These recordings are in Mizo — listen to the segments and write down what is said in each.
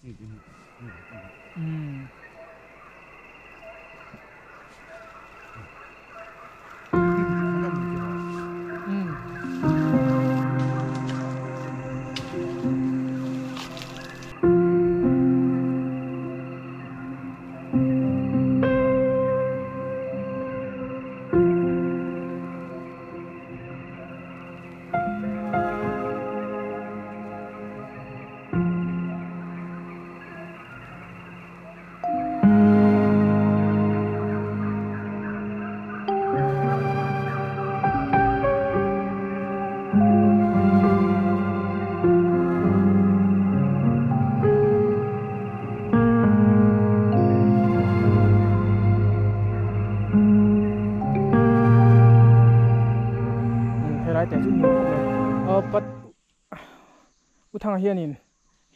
Um. Helai te chu nuam khawp mai. Aw pat U Thanga hianin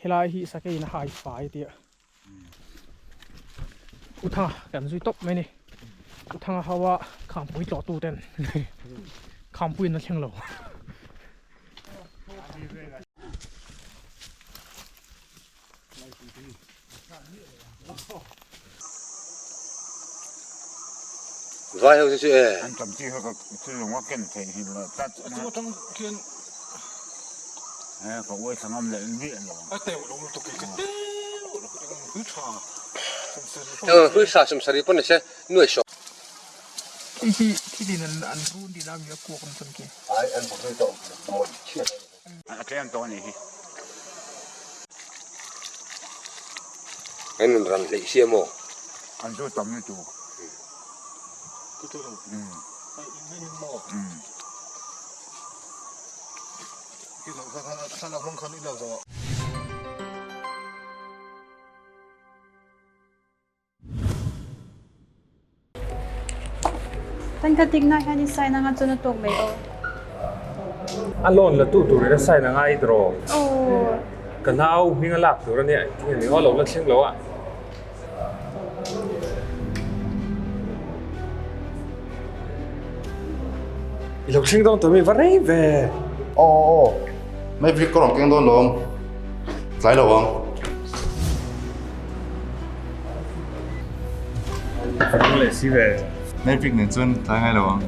helai hi sakeiin a hai fai a tia. U Thanga kan zui tawp mai a ni. U Thanga ho a khampui tlawh tu ten khampui an la thleng lo. Vai ho chu e. An tam chi ho ka chu lung a ken theih hi la tlat a chu atang khian he ka uai thla ngam leh miah lo a teuh lo lutuk hi ka teuh lo eng hui tha eng hui tha sawmsarih pawh ni se nuai sawm Hei hi thilin an an run din a mi a kuak an chuan khi. Ai an bu hlui tawh mawlh chhiat a ni. A tlem tawh a nih hi. An rawn ran hleih sia maw? An chu tam lutuk. Kan kha tik na hian i sign anga chuan a tawk mai aw. A loan la tu turin a sign anga i draw. Aw. Ka nau hming a lak tur a nia tinge ni aw lo la thleng lo a. I lo thleng dawn tawh mi va rei ve. Aw aw aw Mai brick ka rawn keng dawn lawm tlai lo ang. Ka leh si ve. Netflix nen chuan tlai ngai lo ang.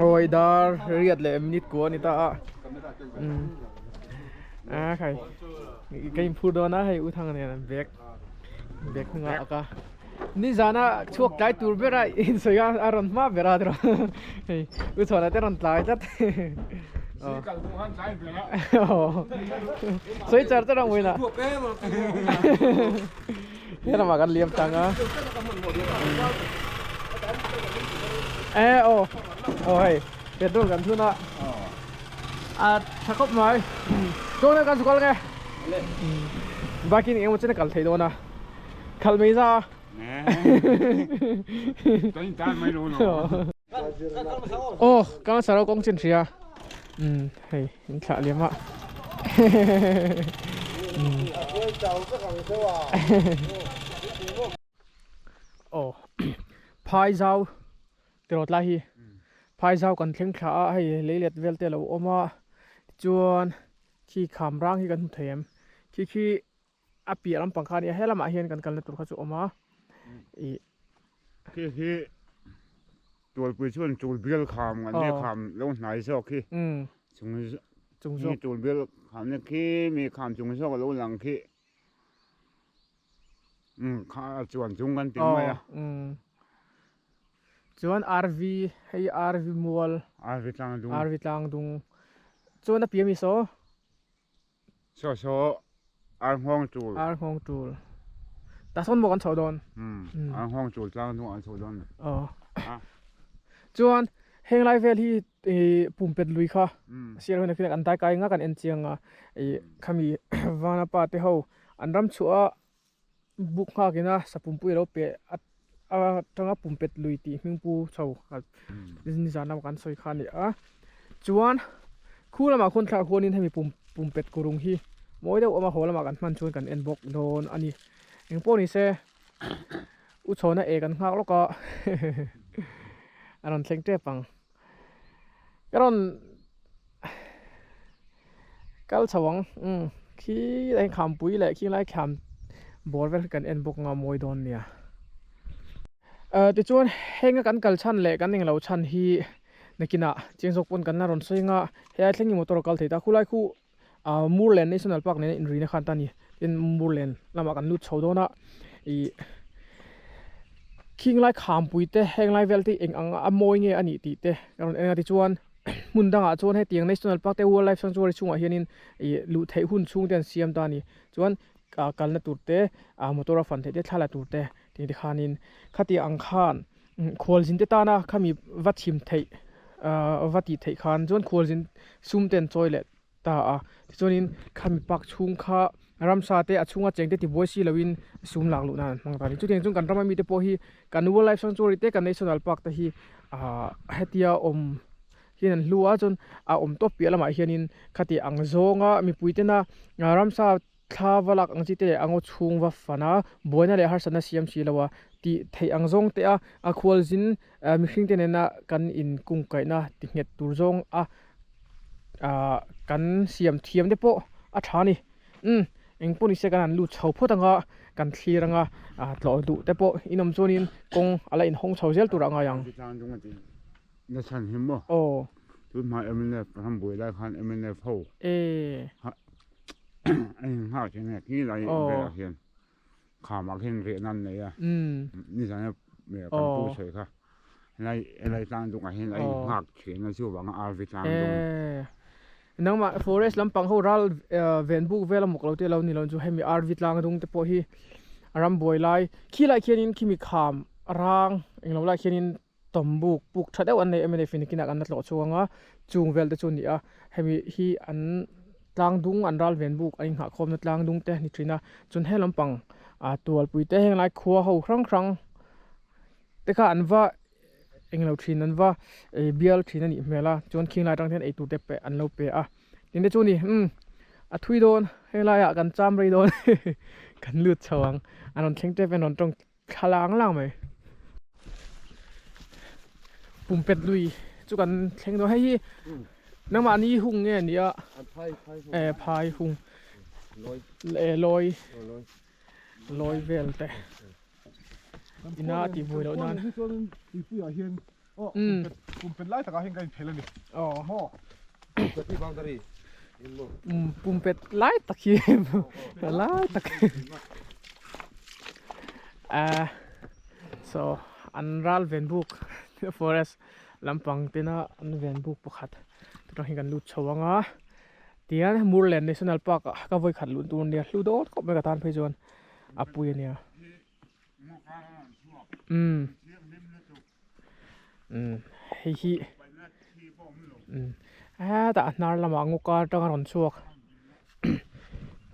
Awi dar riat leh minute kua a ni ta a a khai ka inphur dawn a hei u thang nen an bag bag hnungah a ka Nizana chhuak tlai tur ber a insawi a a rawn hma ber a tiraw hei u chhuana te rawn tlai tlat sawi char char ang vawiinah he lamah kan liam tang a e aw aw hei petrol kan thun a a tha khawp mai chuan kan chhuk alnge bike in engemaw chen a kal theih dawn a. Khalh mai za. Aw ka saro kawng chin hria. Um hei in thlah liam a. Aw phai zau tiraw tlai hi phai zau kan thleng thla a hei lei let vel te a lo awm a tichuan khi kham rang hi kan hmu thei em khi khi a piah lampang kha a nia he lamah hian kan kalna tur kha chu a awm a ih khi hi tualpui chuan tul bial kham an nia kham lo hnai zawk hi chung chung zawk tul bial kham na khi mi kham chung zawk a lo lang khi um kha chuan chung kan ti mai a chuan rv hei rv mual rv tlang dung rv tlang dung chuan a piah mi saw Saw saw ar nghawng tul. Ar nghawng tul. Ta sawn maw kan chhoh dawn? Ar nghawng tul tlang hnungah an chhoh dawn. Aw. Chuan heng lai vel hi. I pumpet lui kha sir hun ah kan dai kai nga kan en chiang a i khami vana pa te ho an ram chhuah a buk nghak ina sapumpui alo pe a atanga pumpet lui tih hming pu chho nizan lama kan sawi kha a ni a chuan khu lamah khuan thla khuanin hemi pum pumpet kurung hi mawi deuh awm a haw lamah kan hman chuan kan en bawk dawn a ni engpawh ni se. U chhawna e kan nghak lawk a a rawn thleng tep ang ka rawn kal chho ang umm khi lai khampui leh khi lai kham bawr vel khi kan en bawk anga mawi dawn nia ah tichuan heng a kan kal chhan leh kan englo chhan hi nakinah chiang zawk pawn kan la rawn sawi anga helai thleng hi motor a kal thei ta khulai khu ah Murlen National Park nena inrina khan ta a ni tin Murlen lamah kan lut chho dawn a ih khing lai khampui te heng lai vel te eng ang a mawi nge a nih tih te ka rawn en a tichuan hmun dangah chuan hetiang National Park te Wildlife Sanctuary chhungah hianin ih luh theih hun chhung te an siam ta a ni chuan ah kalna tur te ah motor a fan theih te thla la tur te tih te khanin khati ang khan Khualzin te tana khami va chhim theih ahh va tih theih khan chuan khualzin sum te an chawi leh ta a tichuanin khami park chhung kha ramsa te a chhunga cheng te tibuai si loin sum lak luh nan an hmang ta a ni chutiang chuan kan rama mite pawh hi kan wildlife sanctuary te kan national park te hi ahh hetia awm hian an hlu a chuan a awm tawp piah lamah hianin khati ang zawnga mipui tena ramsa Thla va lak ang chi te leh a ngaw chhung va fan a, buaina leh harsatna siam si lo a, tih theih ang zawng te a, a khualzin mihring te nena kan inkungkaihna ti nghet tur zawng a kan siam thiam te pawh a tha a ni. Umm, eng pawh ni se kan han lut chho phawt anga kan thlir anga tlawh duh te pawh inawm chuanin kawng a la inhawng chho zel turah a ngai ang. Aw. Tunhma mnf ram buai lai khan mnf ho. E. A in nghak thin a khi lai velah hian khamah khian rehna an nei a nizan kan pu sawi kha helai helai tlang dungah hian a in nghak thin a chuvanga RV tlang dung. Nangmah forest lampang ho ral ven buk vel a mawk lo te lo ni lo chu hemi RV tlang dung te pawh hi a ram buai lai khi lai khianin khimi kham rang englo lai khianin tawm buk puk tha deuh an nei em a ni finikinah kan la tlawh chhuang a chung vel te chu a ni a hemi hi an tlang dung an ral ven buk a inghah khawmna tlang dung te a ni thin a chuan he lampang ah tualpui te heng lai khua ho hrang hrang te kha an va englo thin an va eh bial thin a nih hmel a chuan khing lai atang hian eitur te peh an lo pe a tin te chu a ni umm a thui dawn heng laiah kan cham rei dawn kan lut chho ang an rawn thleng tep a an rawn tawng Thla lang lang mai. Pumpet lui chu kan thleng dawn. Hei hi nangmah ni hung nge ni a? E phai hung. E lawi. Lawi vel te. Ina ti bui loh nan. Pumpet lai takah hian kan inphel a ni. Aw. Pumpet lai tak hi lai tak ah so an ral ven buk forest lampang tena an ven buk pakhat tah hian kan lut chho anga tihian Murlen National Park ah ka vawi khat luh tur ania hlu dawn khawp mai ka tan phei chuan a pui ania. Umm umm hei hi umm hetah a hnar lamah ngaw kar atanga rawn chhuak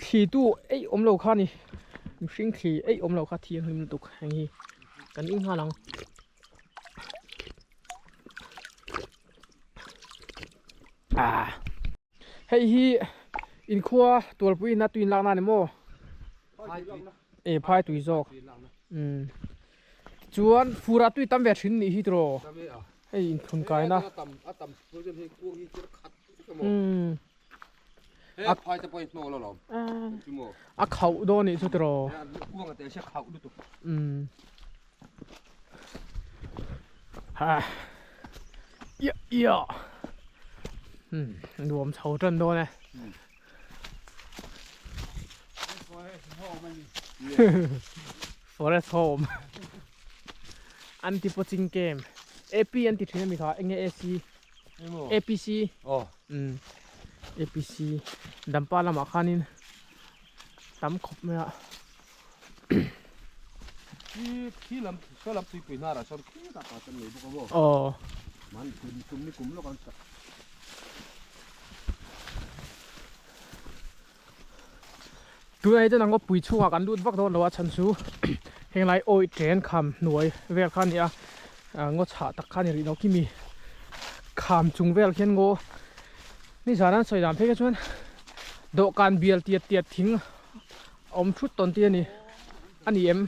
thli tu eih awm lo kha a ni mihring thli eih awm lo kha thianghlim lutuk heng hi kan in nghal ang. Ah hei hi inkhua tualpui ina tui inlakna a ni maw? E phai tui zawk umm chuan fur ah tui tam ve thin nih hi tiraw hei inthlun kaina umm a khauh dawn nih chu tiraw umm ha ia ia umm nuam chho tan dawn e. Forest home anti poaching camp AP an ti thin ami kha enge AC APC oh APC dampa lamah khanin tam khawp mai a khi lam saw lam tuipui hnarah sawn khi tak ah chuan nei bawk a maw aw. Tunah hi chuan a ngawpui chhungah kan lut vak dawn lo a chhan chu henglai awih chen kham hnuai vel kha a ni a ngaw chhah tak kha a ni rih lo kimi kham chung vel khian ngaw nizan an sawi dan phei kha chuan dawhkan bial tiat tiat thing a awm thut tawn tih a ni a ni em.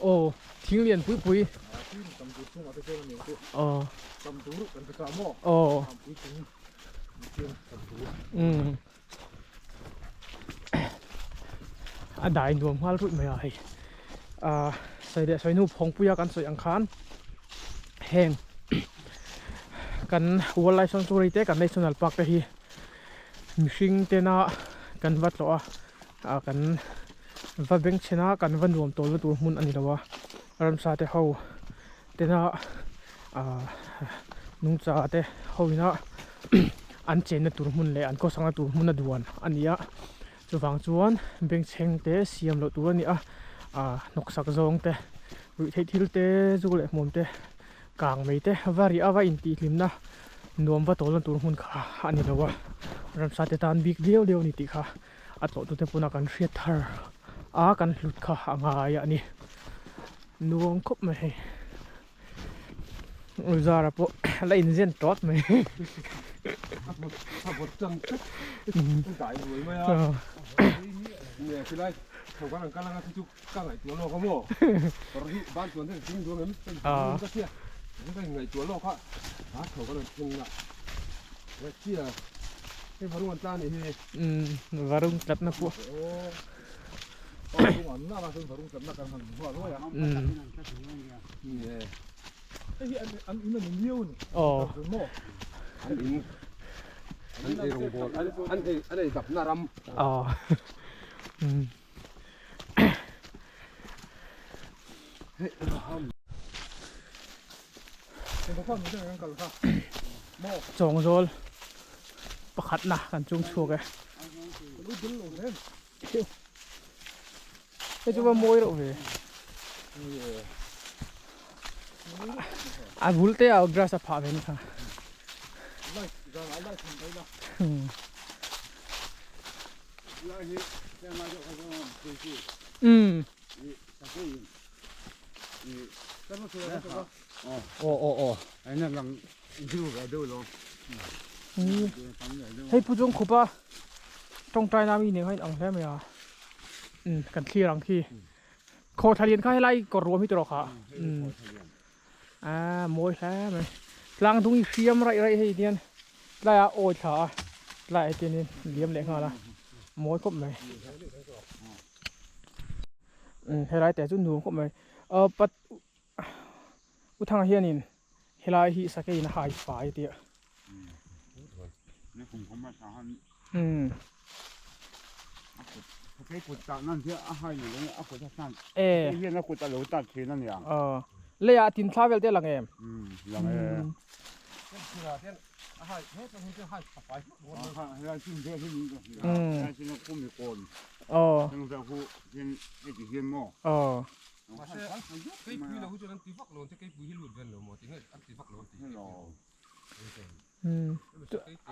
Aw thing lian pui pui aw aw umm a dai nuam nghal ruih mai a hei ah sawi leh sawi hnu phawngpuia kan sawi ang khan heng kan wildlife sanctuary te kan national park te hi mihring tena kan va tlawh a. ah kan va beng chhen a kan va nuam tawlna tur hmun a ni lo a ramsa te ho tena ah nungcha te ho ina an chenna tur hmun leh an khawsakna tur hmun a duan a ni a chuvang chuan bengchheng te siam loh tur a ni a ah hnawksak zawng te ruih theih thil te zu leh hmuam te kang mai te va rih a va intihhlimna nuam va tawlna tur hmun kha a ni lo a ramsa te tan bik viau viau a ni tih kha. A tlawhtute pawna kan hriat thar a kan hlut kha a ngai a ni. Nuam khawp mai hei. Zara pawh a la inzen tawt mai. A vawt chang tlat dai ruai mai a. Nge khilai tho kan ang kal anga khi chu ka ngaihtuah lawk a maw. Kawr hi ban chuan hian ding duang em ka hria. Ka inngaihtuah lawk a, a tho kan ang thleng a. Chia hei varung an tla a nih hi. Umm varung tlatna pawh. Aw varung an lak a chuan varung tlatna kan han hmu a ruai a. Umm. Hei hi an in a ni miau a ni. Aw. An in an ei rawngbawl an ei an ei dapna ram. Aw. Umm. Chawngzawl pakhatna kan chung chhuak e. Hei chu va mawi reuh ve. A bul te ah grass a phah ve ni kha. Umm. Hei pu chung khupa tawngtai na mi nen khan ang hle mai a umm kan thlir ang khi khawthla lian kha helai kawr ruam hi tawh kha umm a mawi hle mai tlang dung hi hriam raih raih hei hian tlai ah awi thla a tlai ah hian liam leh nghal a mawi khawp mai. Umm helai te chu nuam khawp mai ah pat u thanga hianin helai hi sakeiin a hai fai a tia umm e aw leiah tin thla vel te a lang em aw aw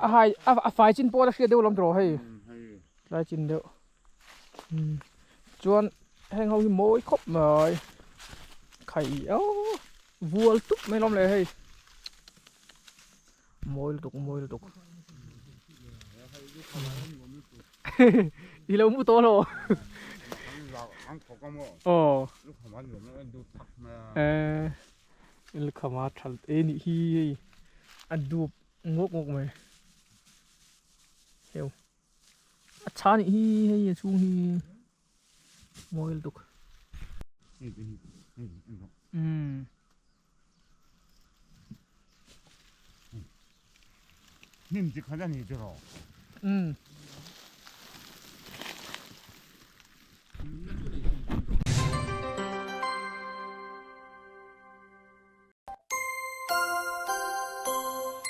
a hai a fai chin pawh a la hriat deuh lawm tawh hei tlai chin deuh chuan heng ho hi mawi khawp mai khai aw vual tup mai lawm le hei. Mawi lutuk mawi lutuk I lo mu tawh lo Aw Eh Lukhama thal e nih hi hei a dup ngawk ngawk mai Heu A tha nih hi hei a chhung hi mawi lutuk Umm. Hnim chi khat a ni chu rawh. Umm.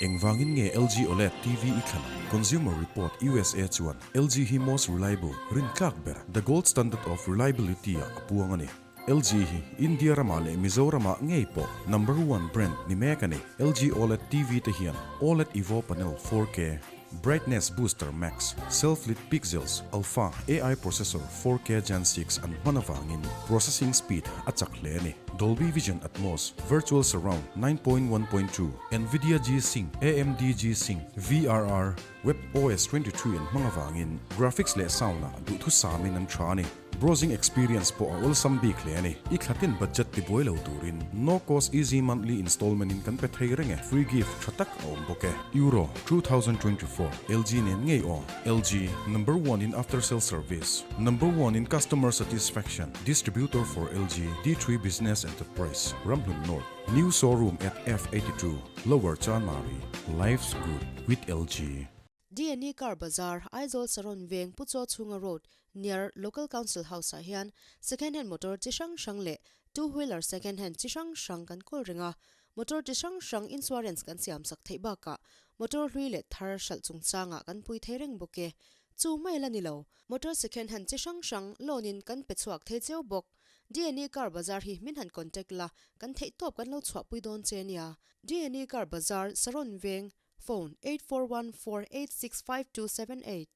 Engvangin nge LG OLED TV i thlan ang? Consumer Report usa chuan LG hi most reliable, rintlak ber, the gold standard of reliability ah a puang a ni. LG hi India ramah leh Mizoramah ngei pawh number one brand ni mek a ni. LG OLED TV te hian OLED Evo Panel 4K, Brightness Booster Max, Self-Lit Pixels, Alpha AI Processor 4K Gen 6 an hman avangin processing speed a chak hle a ni. Dolby Vision Atmos, Virtual Surround 9.1.2, Nvidia G-Sync, AMD G-Sync, VRR, WebOS 23 an hmang avangin graphics leh sound-ah duhthusamin an tha a ni. Browsing experience pawh a awlsam bik hle a ni. I thlatin budget tibuai lo turin no cost easy monthly installment in kan pe thei reng e. Free gift tha tak a awm bawk e. Euro 2024 LG nen ngei aw. LG, number one in after sale service, number one in customer satisfaction, distributor for LG, D3 Business Enterprise, Ramhlun North, new showroom at F82, Lower Chanmari. Life's good with LG. DNA Car Bazar, Aizawl Saron Veng Pu Chaw Chhunga Road, near Local Council House ah hian second hand motor chi hrang hrang leh two wheeler second hand chi hrang hrang kan kawl reng a, motor chi hrang hrang insurance kan siam sak theih bakah motor hlui leh thar hralh chungchangah kan pui thei reng bawk e. Chu mai la ni lo, motor second hand chi hrang hrang loan in kan pe chhuak thei cheu bawk. DNA Car Bazar hi min han contact la, kan theihtawp kan lo chhuahpui dawn che nia. DNA Car Bazar, Saron Veng, Phone, 8414865278.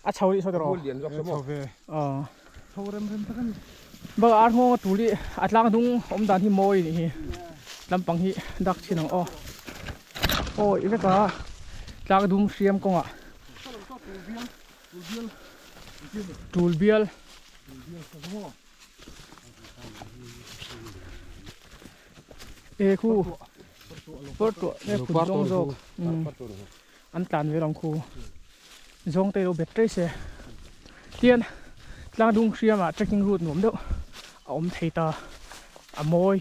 A chho rih saw tawh lian zawk saw maw? Aw. Chho rem rem tak a ni. Bak ar nghawng a tul i a tlang dung awm dan hi mawi nih hi. Lampang hi dak chin ang aw. Aw i vek a tlang dum hriam kawngah. Tul bial. E khu Partuah e phun zawng zawk an tlan ve ang khu zawng te lo bet rei se tian tlang dung hriamah trekking route nuam deuh a awm thei ta a mawi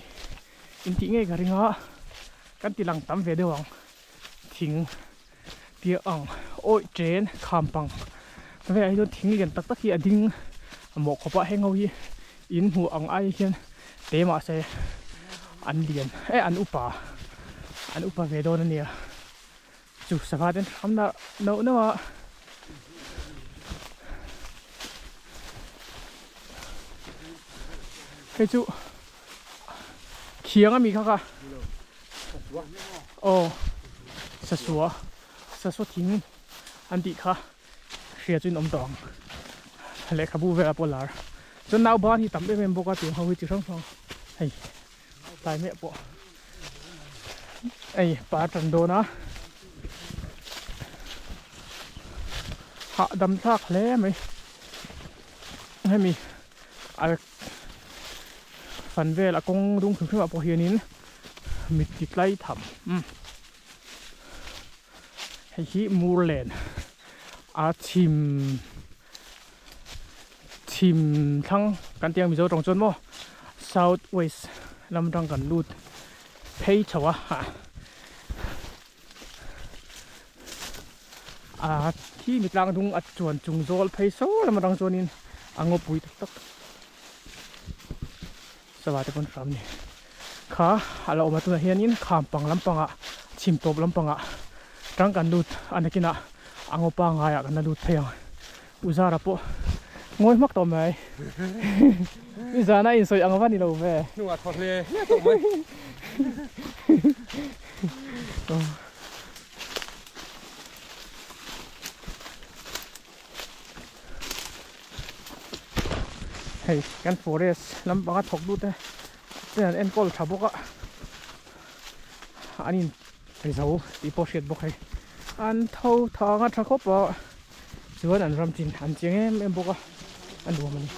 in tih ngei ka ring a kan ti lang tam ve deuh ang thing tia ang awih chen kham pang velah hi chuan thing lian tak tak hi a ding a mawh khawp a heng ho hi in hmuh ang ai hian te mahse an lian eh an upa an upa ve dawn a nia chu sangha te an hram na nauh nauh a. Hei chu khiang ami kha kha aw sasua sasua thing an tih kha hria chu in awm tawh ang lehkhabu velah pawh lar chuan nau ban hi tam em em bawk a tiang ho hi chi hrang hrang hei tlai meh pawh hei par tan dawn a hahdam thlak hle mai hemi a fan vel a kawng dung hrim hrim ah pawh hianin mit ti tlai tham umm hei hi murlen a chhim chhim thlang kan tih ang mizo tawng chuan maw south west lam atang kan lut phei chho a ah a khi mi tlang dung a chuan chung zawl phei saw lam atang chuanin a ngawpui tak tak sava te pawn hram ni kha a lo awm a tunah hianin kham pang lampangah chhim tawp lampangah tang kan lut a nakinah a ngaw pangaiah kan la lut phei ang uzara pawh ngawi hmak tawh mai i zana insawi ang va ni lo ve hnungah thaw hle hle tawh mai. Hei kan forest lampanga thawk dute ten an enkawl tha bawk a an in pe zo tih pawh hriat bawk hei an tho thang a tha khawp a chuan an ram chin an chiang em em bawk a a nuam a ni.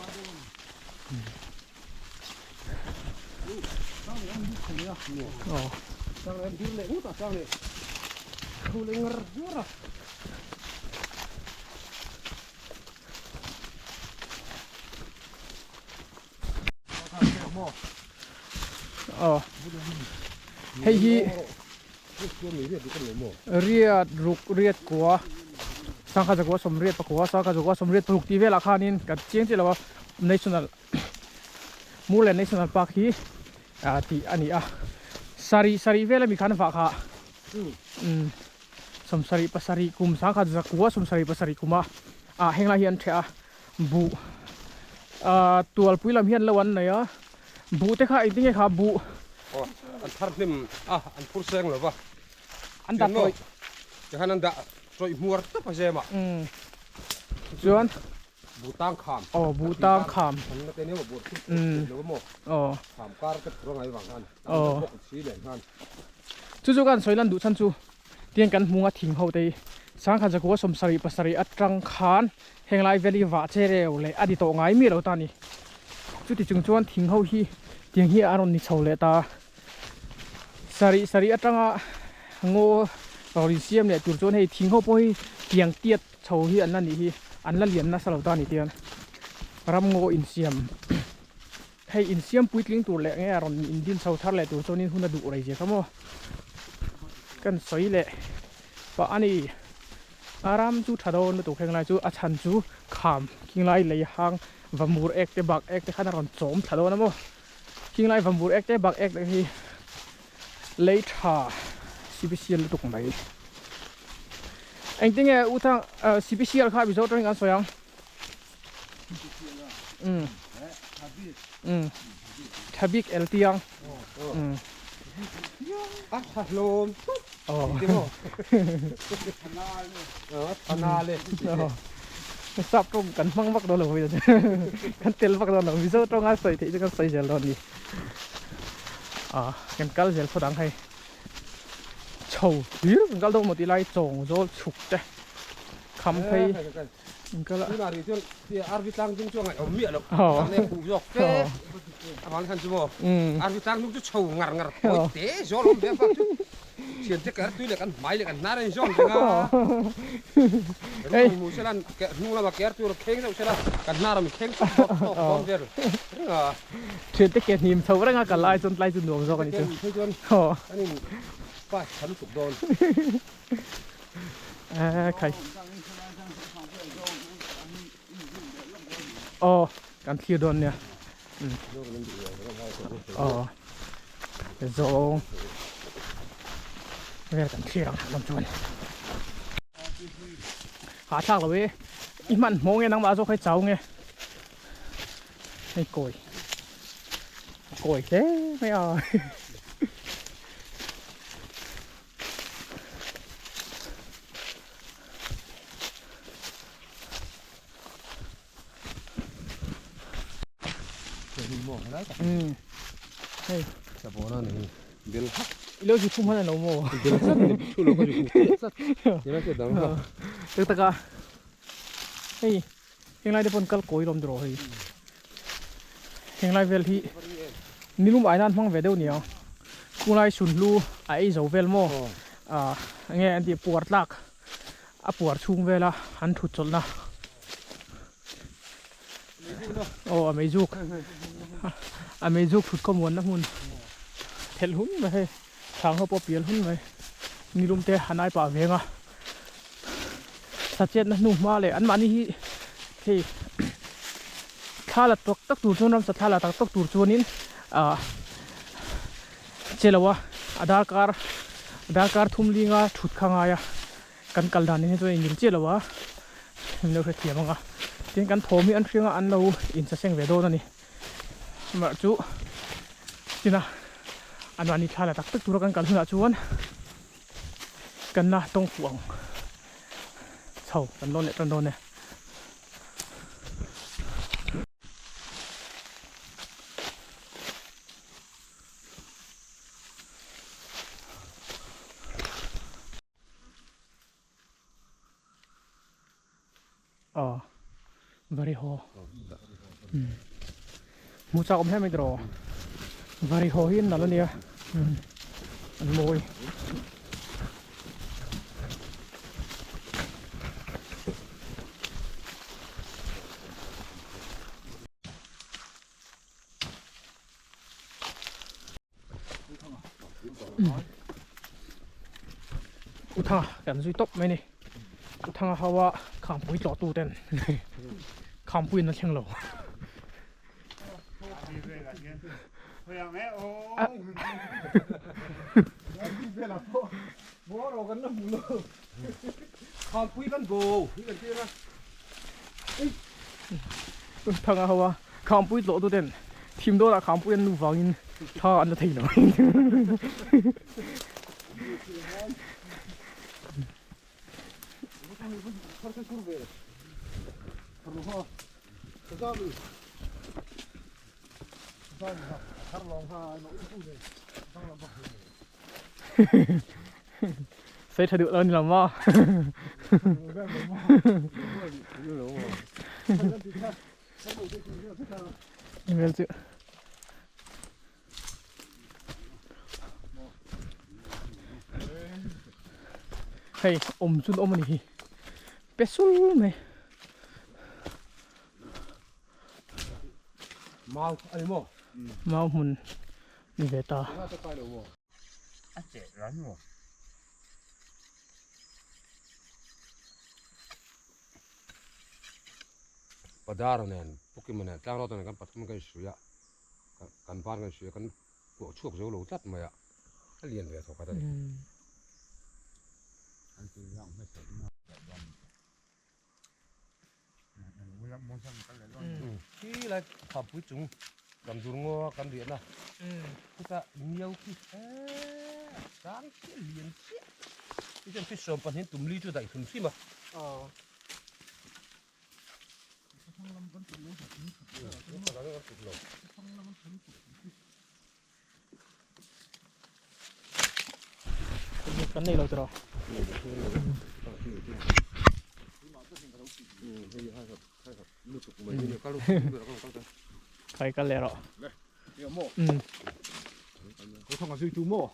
Aw. Aw. Hei hi riat ruk riat kua sangha zakua sawmriat pakua sangha zakua sawmriat paruk tih velah khanin kan chiang chiah lo a national Murlen National Park hi ah tih a ni a sarih sarih vel ami khan vah kha umm sawmsarih pasarih kum sangkhat zakua sawmsarih pasarih kuma ah henglai hi an ṭheh a buh. Tualpui lam hian lo an nei a, buh te kha engtin nge kha buh. Aw an thar hnem a, an phur seng lo va. An dah tawih. Tikhan an dah tawih hmuar tawp a zem ah. Chuan. Buh tang kham. Aw buh tang kham. An la te nia buh phur phur lo maw. Aw. Kham kar te phur a ngai vang khan. Aw. Bawk si leh khan. Chu chu ka han sawi lan duh chhan chu tiang kan hmunga thing ho te hi sangkhat zakua sawmsarih pasarih atang khan heng lai vel hi vah che reu leh a ni tawh ngai miah lo ta a ni. Chuti chung chuan thing ho hi tiang hi a rawn ni chho leh ta. Sarih sarih atanga ngaw rawn insiam leh tur chuan hei thing ho pawh hi tiang tiat chho hi an la nih hi an la lian nasa lo ta a ni tiang ram ngaw insiam. Hei insiam puitling tur leh nge a rawn indin chho thar leh tur chuanin hun a duh rei zia kha maw? Kan sawi leh pah a ni. A ram chu tha dawn lutuk heng lai chu a chhan chu kham khinglai lei hang vamur ek te bak ek te khan a rawn chawm thla dawn a maw? Khinglai vamur ek te bak ek te hi lei tha sipisial lutuk mai. Engtinge u thang sipisial kha Mizo tawngin kan sawi ang? Tha bik el tiang a tha hlawm thana le sap tawng kan hmang vak dawn lo kan tel vak dawn lo mizo tawnga sawi theih chu kan sawi zel dawn a ni a kan kal zel phawt ang hei chho hlir kan kal dawn maw tih lai chawng zawl chhuk te kham phei Tunah rih chuan RV tlang dung chu a ngaihawm miah loh. Tlang nen huh zawk fe. Avang khan chu maw RV tlang dung chu chho ngar ngar tawi te zawl awm ve a bak chu thian te ker tui leh kan hmai leh kan hnar a inzawm reng a. Ru hmu sela hnung lama ker tur kheng deuh sela kan hnar a mi kheng chawk chawk chawk dawn vel reng a. Thian te ke hnim chho reng a kal lai chuan tlai chu nuam zawk a ni chu. Ke hnim chuan kan in pass tha lutuk dawn. Khai aw kan thlir dawn nia aw zawng vel kan thlir ang lam chuan ha thlak lo e i hman hmawng nge nangmah zawk hei chau nge hei kawi kawi hle mai a. Ilo zu thum han lo maw tak taka hei henglai te pawn kal kawi lawm dawrh hei henglai vel hi nilum ai nan hmang ve deuh nia khulai sunhlu a ei zo vel maw ah enge an tih puar tlak a puar chhung vela an thut chawlhna aw a meizuk a meizuk thut khawmuanna hmun thelh hun mai hei chhang ho pawh pial hun mai nilum te a nai pah veng a sachetna hnu hma leh anmahni hi hei thla la tawk tak tur chuan ramsa thla la tak tak tur chuanin ah che lo a a darkar darkar thum linga thut kha ngai a kan kal dan hi chuan inmil chiah lo a min lo hrethiam ang a tin kan thawm hi an hriang a an lo insaseng ve dawn a ni amah chu tina anmahni thla la tak tak tura kan kal hunah chuan kan la tawng fuh ang chho kan lawn leh tan dawn e. Aw varihaw hmuh chak awm hle mai tiraw varihaw hi an nalh ania an mawi. Uthanga kan zui tawp mai ni Uthanga ho a khampui tlawh tu ten khampui an la thleng lo Uthanga ho a. Khampui tlawh tu ten thim dawnah khampui an luh vangin thla an la thei lo. Sei tha duh lo ni lo maw? Vel chu. Hei awm chun awm a ni hi. Pe sul mai. Mau a ni maw? Mau hmun ni ve ta. A cheh ran maw? Padar nen Pukima nen Tlangrota nen kan pathum kan inhrui a, kan ban kan inhrui a, kan kuah chhuak zo lo tlat mai a, a lian ve thawk khat a ni. Khi lai khampui chung kan dur ngaw a kan riahna chutah miau khi eee sang chiah lian chiah tichuan khi sawm pahnih tum li chu daih hrim hrim a. Kan nei lo tiraw. Khai kal leh rawh. Ko thanga zui tu maw?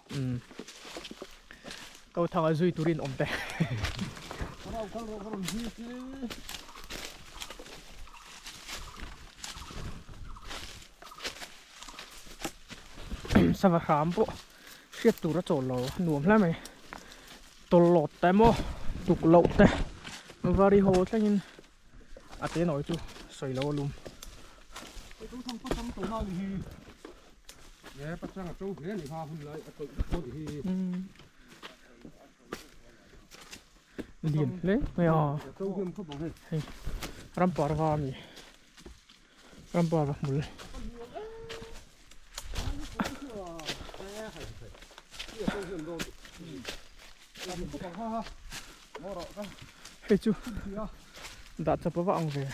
Ko thanga zui turin awm te. Sava hram pawh hriat tur a chawl lo nuam hle mai tawlhlawt te emaw tuk loh te vari haw thlengin a te nawi chu sawi lo a lum. Lian hle mai a hei ramparva a ni. Rambar a hmul. Hei chu dah chawp a va ang ve.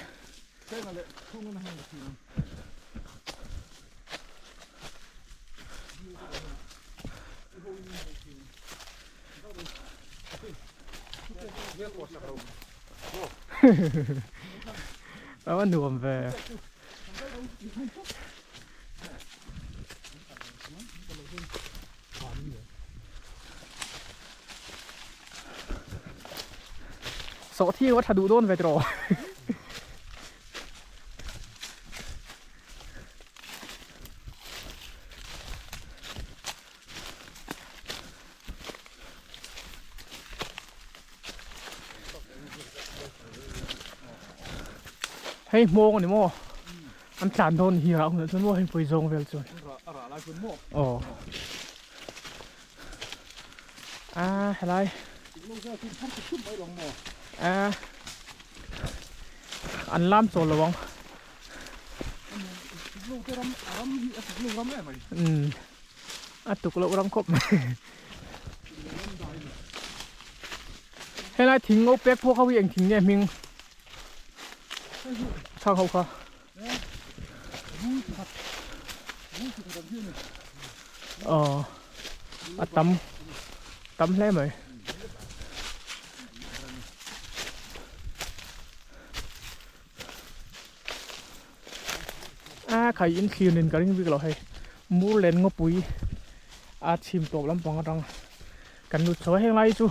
A nuam ve. Sawh thing a tha duh dawn ve tiraw. Hei hmawng a ni maw an tlan dawn hi a hunah chuan maw hei pawi zawng vel chuan aw a helai a an lam chawl lo ang umm a tuk loh ram khawp mai helai thing ngo pek pawh kha hi eng thing nge hming chhang ho kha aw a tam tam hle mai a khai in thlir nen ka ring bik lo hei mur len ngawpui a chhim tawp lampang atang kan lut chho a heng lai chu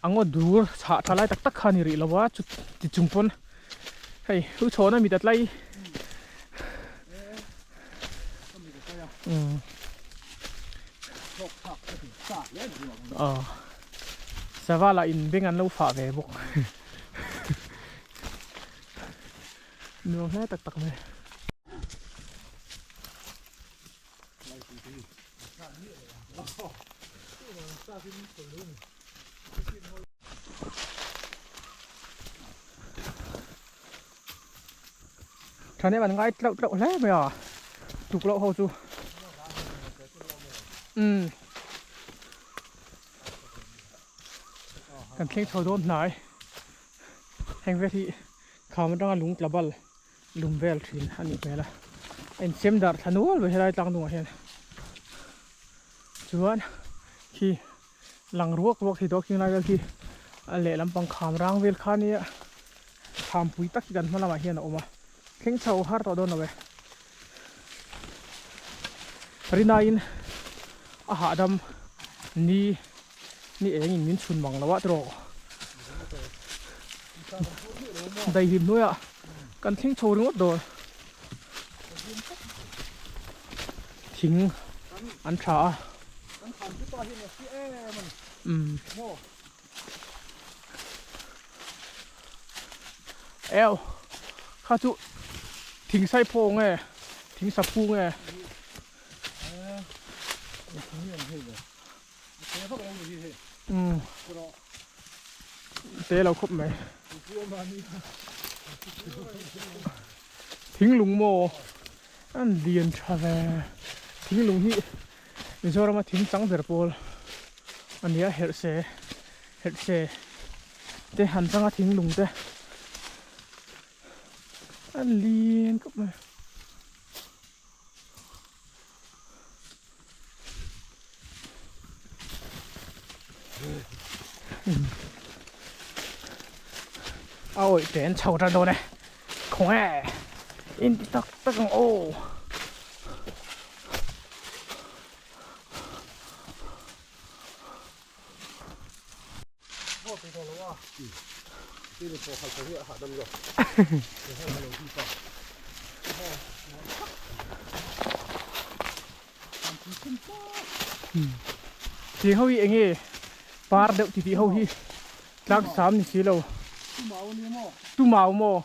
a ngaw dur chhah tha lai tak tak kha a ni rih lo a chu ti chung pawn hei u chhawn a mit a tlai aw sava lah in beng an lo fah ve bawk. Nuam hle tak tak mai. Thahnem an ngai tlauh tlauh hle mai a, tuk loh ho chu. Umm. Kan thleng chho dawn hnai. Heng vel hi kham atanga lung tla bal lum vel thin a nih hmel a. A insem darh thla nual mai helai tlang dungah hian. Chuan khi lang ruak ruak thei tawh khing lai vel khi a lehlam pang kham rang vel kha nia kham pui tak hi kan hma lamah hian a awm a thleng chho har tawh dawn lo e rinaiin a hahdam ni ni engin min chhun mang lo a tiraw daihlim hnuaiah kan thleng chho ringawt dawn thing an tha a umm eo kha chu thing sai phaw nge thing saphu nge umm te lo khawp mai thing lung maw an lian tha ve thing lung hi Mizorama thing chang ber pawl a ni a herh se herh se te han changa thing lung te an lian khawp mai. A awih te an chho tan dawn e khaw nge in ti tak tak ang aw. Thing ho hi enge par deuh titih ho hi tlang sam ni si lo tumau maw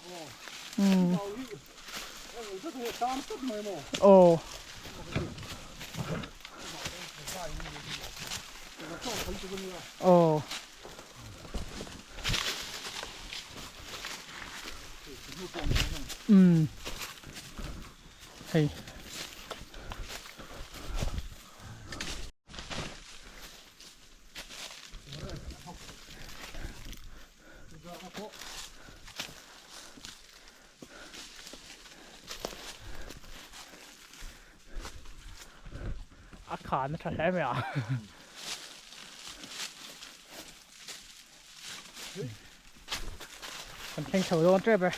aw aw umm hei a khan a tha hle mai a kan thleng chho dawn tep e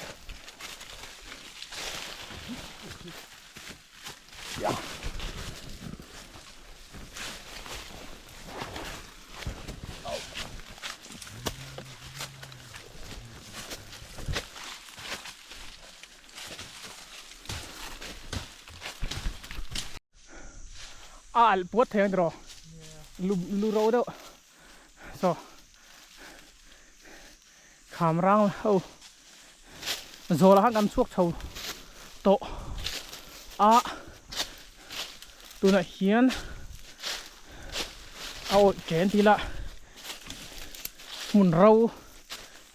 a alh puat thei ang tiraw lu lu ro deuh saw kham rang ho zawlah khan kan chhuak chho tawh a tunah hian a awih chen tih lah hmun ro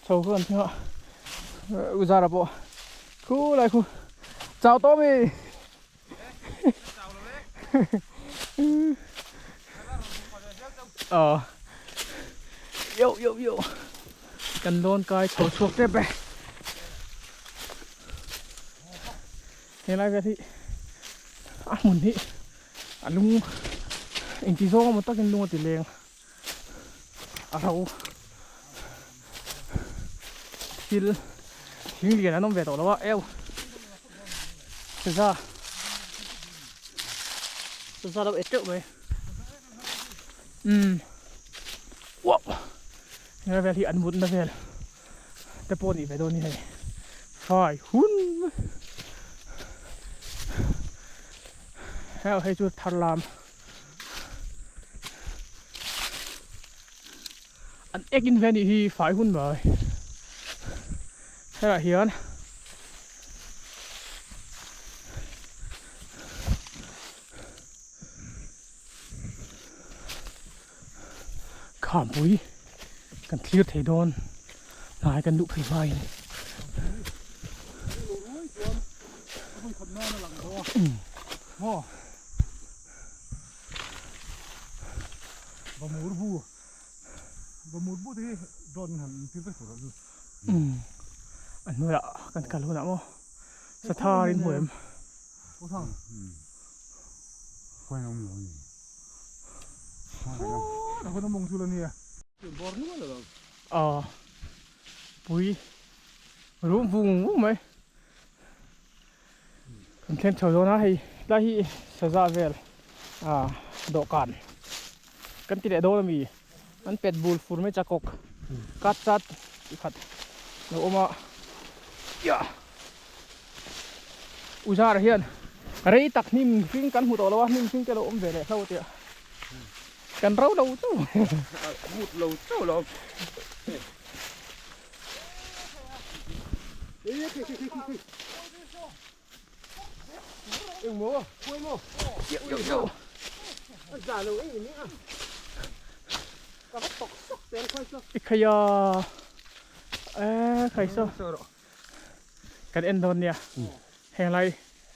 chho khu kan thleng a uzara pawh khulai khu chau tawh ami Ờ Yo yo yo Kan lawn kai chho chhuak tep e Helai vel hi a hmun hi a lung engti zawng emaw takin lung a ti leng a ro thil thing lian an awm ve tawh lo a eu za za lo e teuh mai umm wow helai vel hi an mutna vel te pawh nih ve dawn ni hei fai hun heu hei chu thar lam An ek in ve nih hi fai hun mai. Hetah hian khampui kan thlir thei dawn hnai kan luh phei hmain. Maw Vamur bu Vamur bu te hi drone in han tir vek tur a ni. Umm a hnuaiah kan kal hunah maw Sathar in hmu em? Khawiah awm lo a ni. Khawiah awm lo a ni. Aw pui rum vung vung mai kan thleng chho dawn a hei tlai hi saza vel ah dawhkan kan ti leh dawn ami an pet bul fur mai chakawk kat chat ti khat lo awm a yah uzar hian rei tak hnim hring kan hmu tawh lo a hnim hring te lo awm ve leh hlo tia kan ro lo chauh mut lo chauh lo. Ikhaya e khai so kan en dawn nia heng lai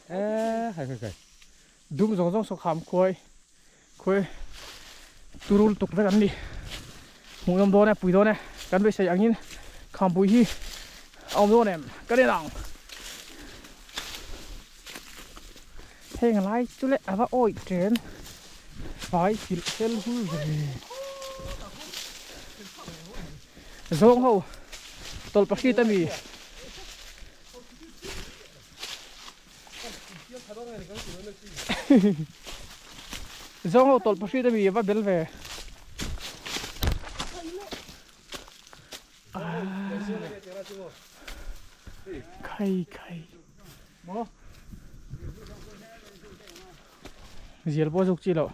e khai khai khai dum zawng zawng saw kham khuai khuai turul tuk vek an ni hmuhnawm dawn e pui dawn e kan beisei angin khampui hi a awm dawn em ka rin ang heng lai chu leh a va awih chen fai filh fel hul ve zawng ho tawlhpahrit ami. Zawng ho tawlh pahrit ami va bel ve. Khai khai. Zial pawh zuk chi loh.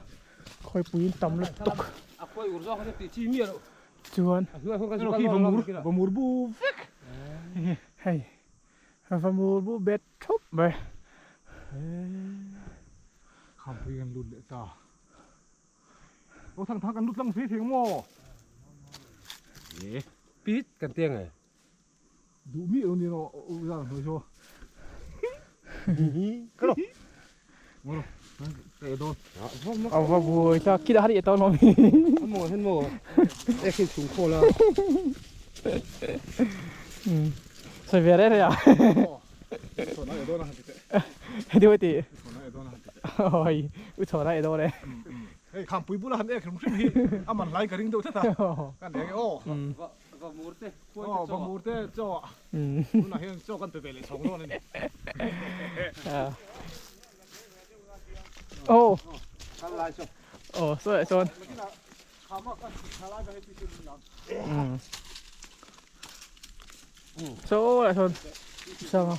Khawi puiin tam lutuk. Chuan. Vamur bu vek. Hei. Vamur bu bet thup mai. Khampui kan lut leh ta. Aw thang thang kan lut lang thei thei ang maw? E pit kan ti ang e. Duh mi lo ni rawh u zan hnuai chu. Ka lo. Ngoro. Ka e dawn. A va buai ta kila hari e tawn awm hi. A maw hen maw. E khin chung khawl a. Sawi ve reh reh a. Chhawna e dawn a han ti teh. Heti hawi ti. Chhawna e dawn a han ti teh. Oi, u chhawna e dawn e. Hei khampui bula han ek hrim hrim hi a man hlai ka ring deuh tlat a. Kan eng e aw. Vamur te khuai te chaw. Aw vamur te chaw a. Tunah hian chaw kan pe ve leh chhawng dawn a ni. Aw. Kal lai chaw. Aw sawi ah chuan. Saw lah sawn sanga.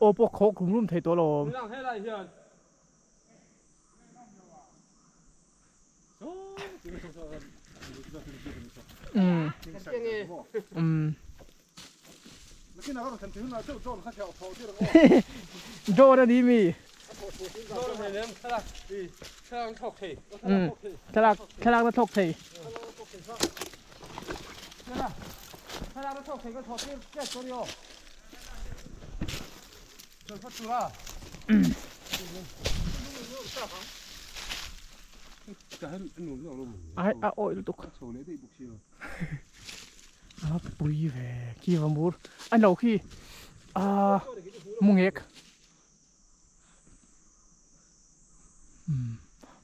Aw pawh khawk rum rum thei tawh lo awm. Drone a ni mi? Thlalak thlalak na thawk thei. Ai a awih lutuk a pui ve khi va mur a no khi a mungek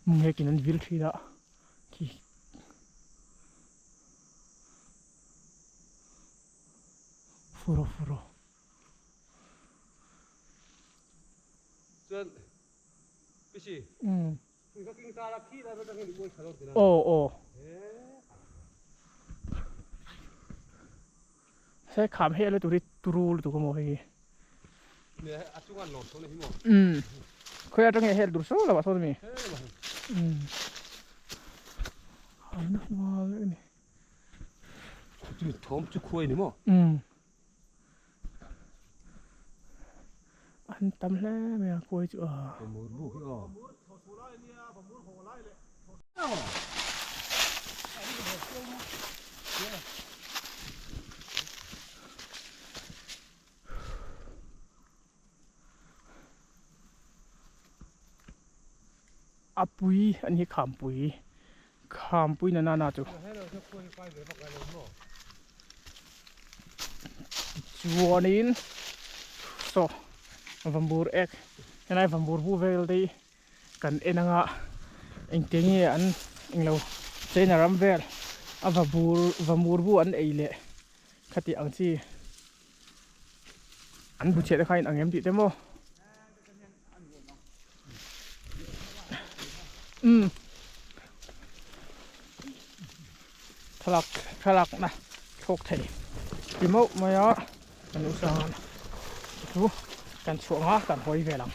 mungek in an vil thin a khi furo furo. Chuan Pishi pui kha king tara khi lai atang hian i uai tha lo tina. Aw aw. Se kham heh la turi turu lutuk a maw hei hi. Ne a chunga an lawm tho na hi maw. Umm khawi atang nge hel tur saw lo ah sawn ami. Umm an hual a ni. Chumi thawm chu khuai ni maw. Umm. An tam hle mai a kuai chu a. Vamur bu hi aw. A pui an hi khampui khampui na nana chu chuanin saw vambur ek helai vambur bu vel te hi kan en anga engte nge an englo china ram vel a vabur vamur bu an ei leh khati ang chi an bu chhiat te kha in ang em tih te maw. Umm thlalak thlalak na thlawk thei ti mauh mai a kan u sang chu kan chhuah ang a kan hawi vel ang.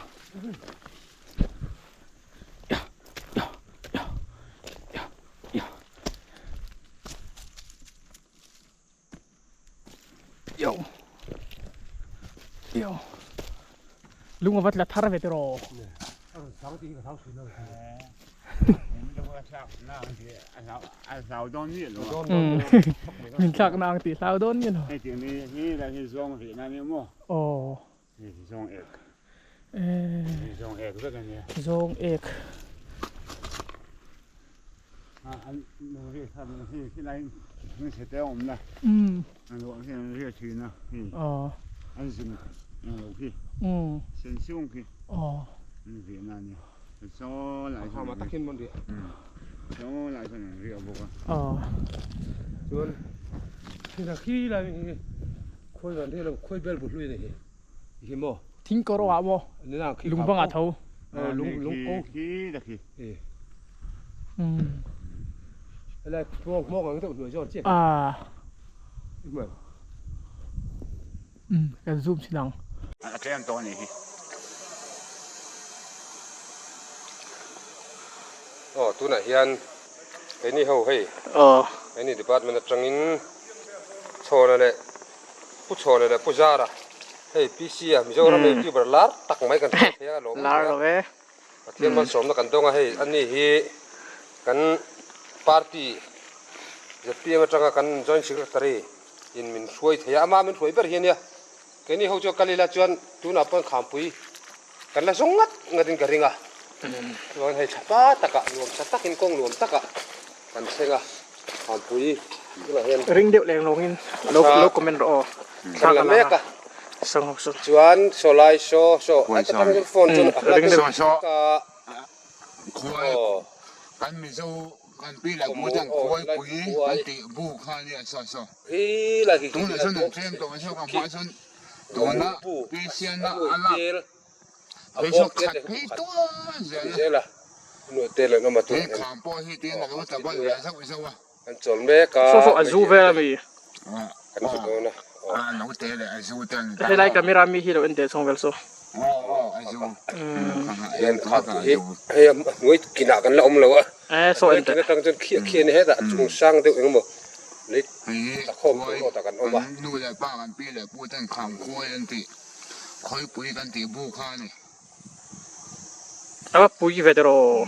Yo. Yo. Lung ava tla thar ve tiraw. Min thlak na ang tih hlau dawn nge lo. Aw. Zawng ek. Zawng ek vek a nia. Zawng ek. An ri kha hi khi lai hming chhe te a awm na. An ruah khi an ri thin a. An zin lo khi. Sen siung khi. An ri na nia. Saw lai sawn. Hama takin mawn ri. Saw lai sawn an ri a bawk a. Chuan khi lai hi Khawi van hi lo khawi bel bu hlui a ni hi hi maw. Thing kawr awh ah maw lung bang ah tho. Lung lung ko khi ta khi. Helai hmawng hmawng ang deuh hnuai zawn chiah. Ah. Hmel. Kan zoom chin ang. A tlem tawh a ni hi. Aw tunah hian keini ho hei. Aw. Keini department atangin Chhawna leh Pu Chhawna leh Pu Zara hei PC a Mizoram youtuber lar tak mai kan hriat thei a lawm Lar lo e. Pathian malsawmna kan dawng a hei ani hi kan party zpm atanga kan joint secretary in min hruai thei a ama min hruai ber hi ania keini ho chu kal ila chuan tunah pawh khampui kan la zawng ngat ngat in ka ring a chuan hei tha pa takah nuam tha takin kawng nuam takah kan thleng a khampui tunah hian Ring deuh leng lawngin lo lo comment rawh aw. Kan la mek a chuan saw lai saw saw a ta tang phone chuan a hla deuh ka Khuai kan Mizo kan pi leh pu ten khuai pui kan tih bu kha nia saw saw. Tunah chuan an tlem tawh ang saw ka hmah chuan tuna Pesiana a lak phei saw khat phei tual zel a. He kham pawh hi tin a lo tla bal ve zauh zauh a. Saw saw a zu vel a mi. A lo te leh a zu te an Helai camera mi hi lo en teh chhawng vel saw. Eh saw en teh. Hei khuai kan nu leh pa kan pi leh pu ten kham khuai an tih khawipui kan tih bu kha a ni. A va pui ve tiraw.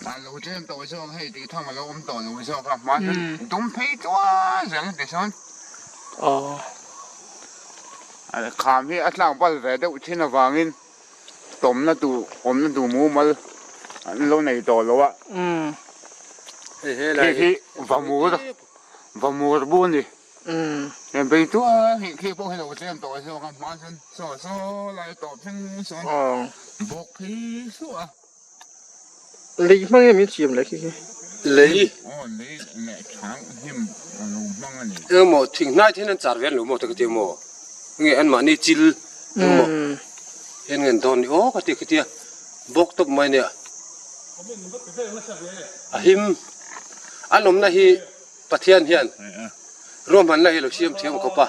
A lo tlem tawh zawk hei tih thawm a lo awm tawh lo zawk a hma chuan dum phei tual zel a ti sawn. Kham hi a tlak bal ve deuh thin avangin tawmna tur awmna tur mumal an lo nei tawh lo a. Khi khi vamur vamur bu a ni. Heng phei chuan hei khi pawh hi lo tlem tawh zawk a hma chuan saw saw lai tawp thleng sawn bawk phei suah a. Lei hmang em in siam leh khi khi. Lei. Aw lei leh thang hnim a lo hmang a ni. Emaw thing hnai te hian an char ve an lo maw te ka ti emaw nge an mahni chil emaw hian nge an dawn ni aw ka ti ka tia bawk tawp mai nia a him an awmna hi Pathian hian ruahmanna hi lo siam thiam khawp a,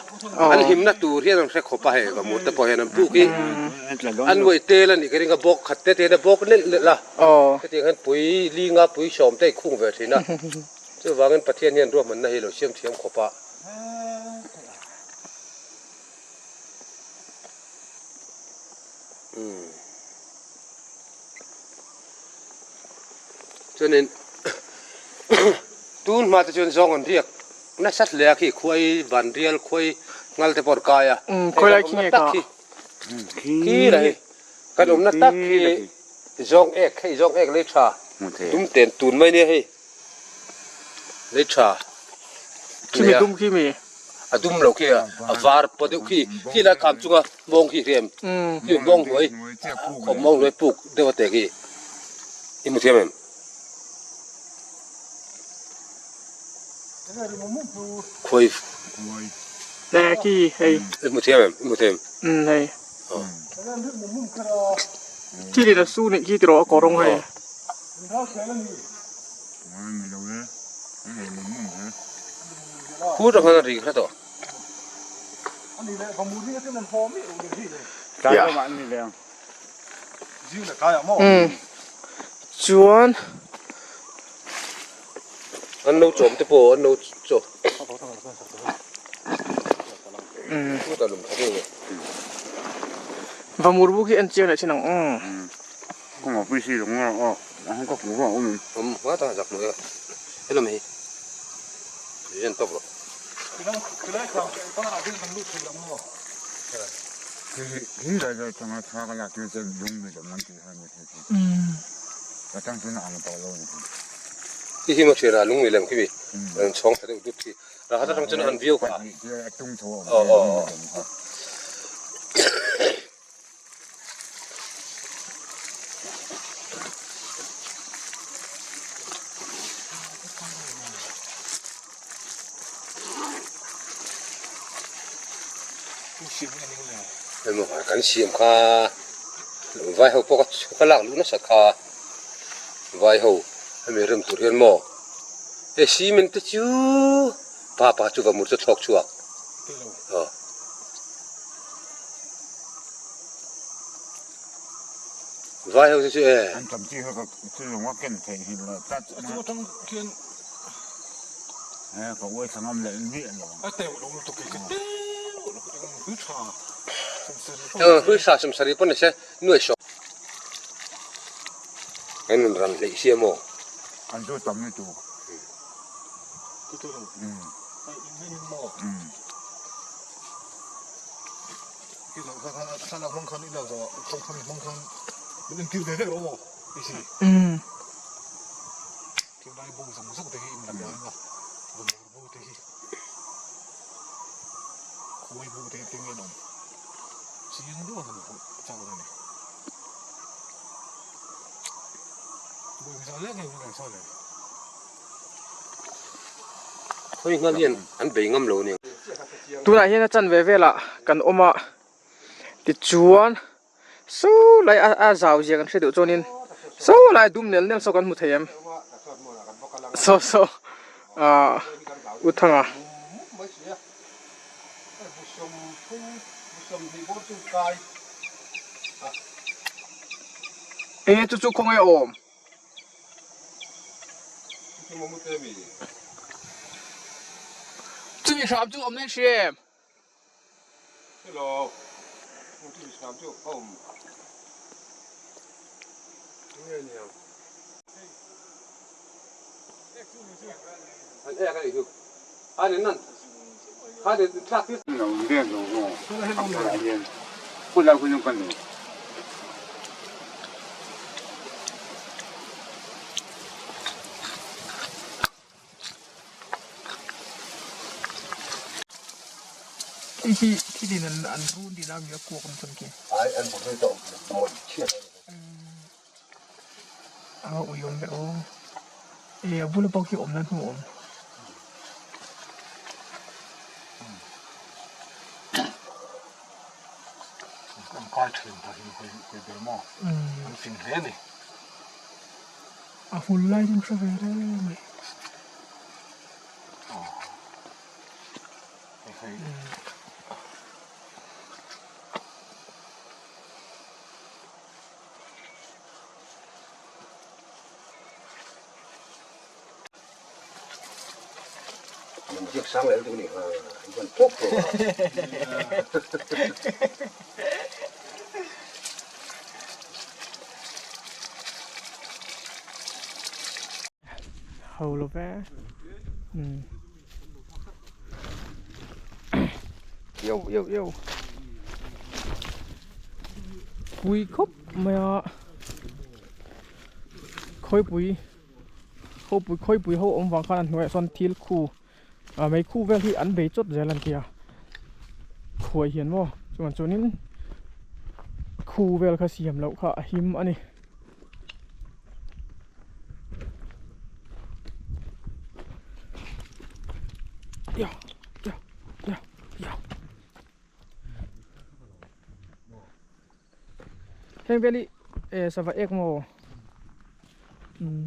an himna tur hian an hre khawp a hei vamur te pawh hian an puk hi an uai tel a nih ka ring a bawk khat te te hian a bawk nelh nelh a hetiang hian pui linga pui sawm te a inkhung ve thin a chuvangin Pathian hian ruahmanna hi lo siam thiam khawp a. Chuanin tun hma te chuan zawng an riak nasa hle a khi khuai van rial khuai ngal te pawh an kai a. Khawi lai khi nge ka? Khi la hi kan awmna tak hi zawng ek hei zawng ek lei tha dum ten tun mai nia hei lei tha Khi mi dum khi mi? A dum lo khi a a var paw deuh khi khi lai kham chunga mawng khi hriam khi mawng hnuai khawp mawng hnuai puk deuh a te khi i hmu thiam em? Khuai Nè khi hei i hmu thiam em? I hmu thiam em? Hei Khi ni là su nih khi tiraw a kawr rawng hei. Khu tang khan a ri kha tawh. Chuan an lo chawm te pawh an lo chaw. Vamur bu khi en chiang leh chin ang. Kan siam kha vai ho pawh ka lak luh nasa kha vai ho hemi rem tur hian maw hei cement te chu pa pa chu va mur chu thlawk chhuak aw. Vai ho chu chu e. An tam chi kha ka chu zawng a ken theih hi la tlat A chu atang khian e ka uai thla ngam leh miah lo ang. A teuh lo lutuk hi ka teuh lo eng hlui tha sawmsarih pawh Eng hlui tha sawmsarih pawh ni se nuai sawm. An rawn ran hleih sia maw? An chu tam ni tu. Chu chu lo. Ai in in maw? Khawi nghal hian an bei ngam lo a ni. Tunah hian a chanve velah kan awm a. Tichuan saw lai a a zau zia kan hre duh chuanin saw lai dum nel nel saw kan hmu thei em saw saw ahh u thanga. Enge chu chu khawnge awm. Chumi hram chu awm nen hria em. Hei hi thil in an run din a mi a kuak an chuan khi. A ui awm ve aw. E a bula pawh khi awm na hnu awm. An kai thin ta hi hei ber maw an fing hle a ni. A hul lai chu hre ve reng mai. Ho lo ve. Um. Yo yo yo. Pui khawp mai a. Khawipui khawpui khawipui ho awm vang khan an hnuaiah sawn thil khu ah mei khu vel hi an bei chawt zel an tia khuai hian maw chuan chuanin khu vel kha siam loh kha a him a ni. Heng vel hi eh sava ek maw umm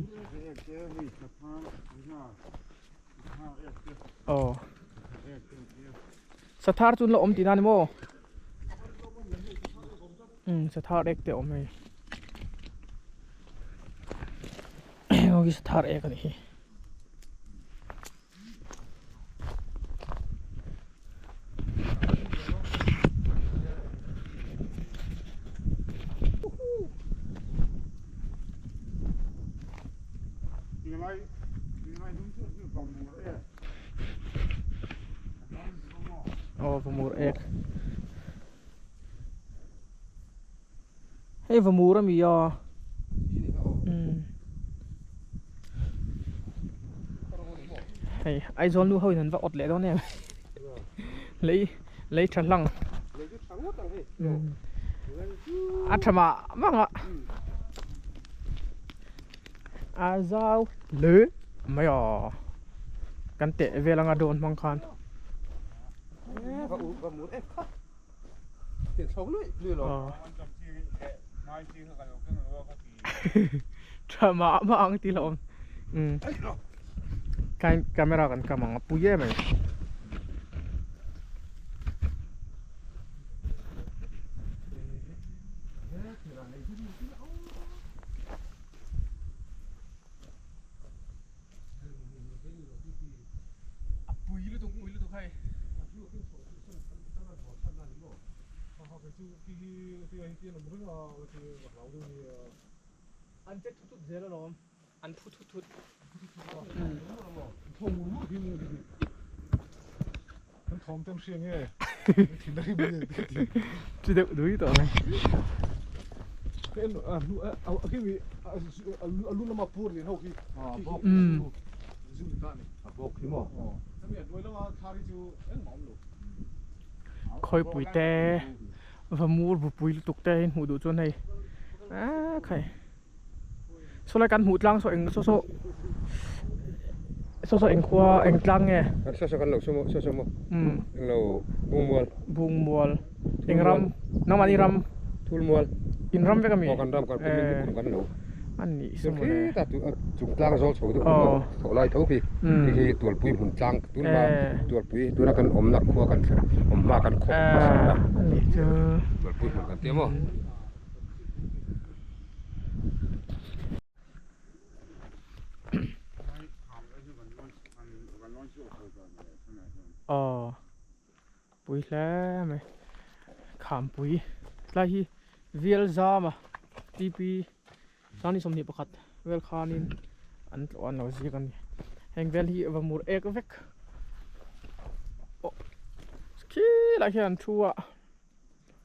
aw sathar chu an la awm tihna a ni maw umm sathar ek te a awm hei heng ho hi sathar ek a nih hi. Aw vamur ek Hei vamur a mi a umm hei Aizawl nu ho in an va awt leh dawn em lei lei tha hlang a tha mah mah a a zau hle mai a kan teh vel anga dawn hmang khan. Tha mah mah ang tih hlauhawm umm khain camera kan kam ang a pui em mai. A pui lutuk pui lutuk hei. An che thut thut zel alawm an phu thut thut. Chi deuh dui tawh mai. Khawipui te vamur bupui lutuk te hi hmuh duh chuan hei ah khai saw lai kan hmuh tlang saw eng saw saw saw saw eng khua eng tlang nge saw saw kan lo saw maw saw saw maw eng lo bungmual bungmual eng ram nangmahni ram thulmual in ram vek ami aw kan ram kan kum kan lo a nih saw mawle khita tu chung tlang zawl chho deuh maw thaw lai tho khi khi hi tualpui hmun tlang tun hma tualpui tuna kan awmna khua kan thlen awm hma kan khawp hmasa na a nih chu tualpui hmun kan tia maw. Aw pui hle mai khampui tlai hi vial zam a tp sangni 21 vel khanin an tlawh an lo ziak a ni heng vel hi va mur ek vek aw khilai hian an thu a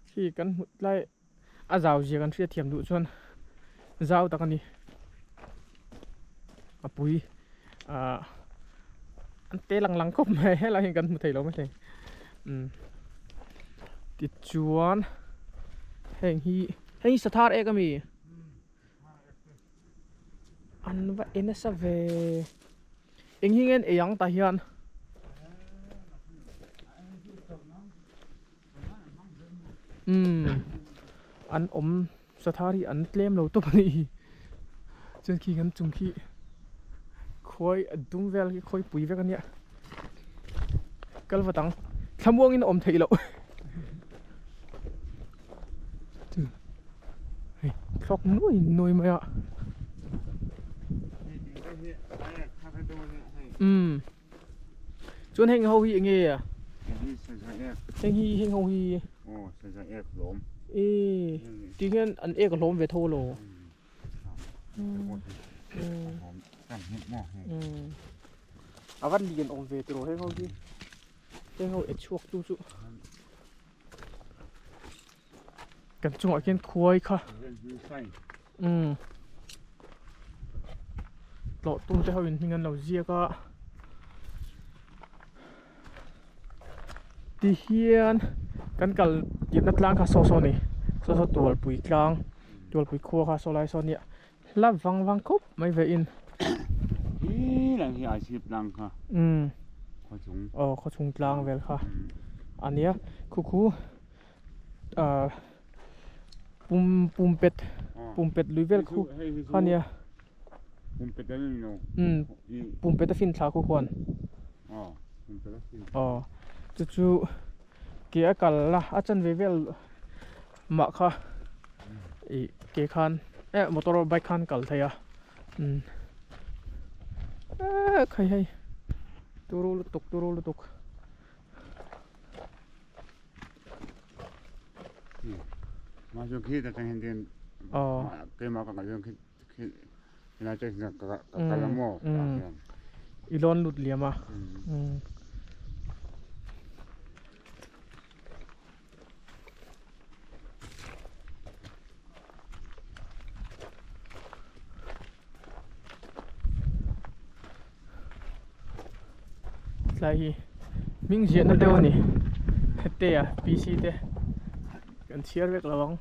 khi kan hmu tlai. A zau zia kan hriat thiam duh chuan zau tak a ni a pui ah an te lang lang khawp mai helai hian kan hmu thei lo maithei umm tichuan heng hi heng hi sathar ek ami an va en nasa ve eng hi nge an ei ang tah hian. Umm an awm sathar hi an tlem lo tawp a nih hi chuan khi kan chung khi khuai a dum vel khi khawi pui vek a nia kal vat ang thlamuangin a awm theih loh chu hei thlawk nuai nuai mai a umm. Chuan heng ho hi eng nge a? Heng hi heng ho hi. Aw saza ek hlawm. E ti hian an ek a hlawm ve tho lo. Um a va lian awm ve tiraw heng ho hi heng ho e chhuak tu chu kan chungah khian khuai kha um tlawh tum te ho in hming an lo ziak a tihian kan kal tirhna tlang kha saw saw a ni saw saw tualpui tlang tualpui khua kha saw lai saw a nia hla vang vang khawp mai ve in hi lang hi ai chhip tlang kha um khaw chung aw khaw chung tlang vel kha ania khu khu ah pum pumpet pumpet lui vel khu kha ania pumpet an ni lo um pumpet a fin thla khu khuan aw pumpet a fin aw chu chu ke a kal la a chanve vel mah kha ih ke khan eh motor bike khan kal thei a umm eee khai hei turu lutuk turu lutuk. I lawn lut liam a umm. Tlai hi hming ziahna deuh a ni hete a PC te kan chhiar vek lo ang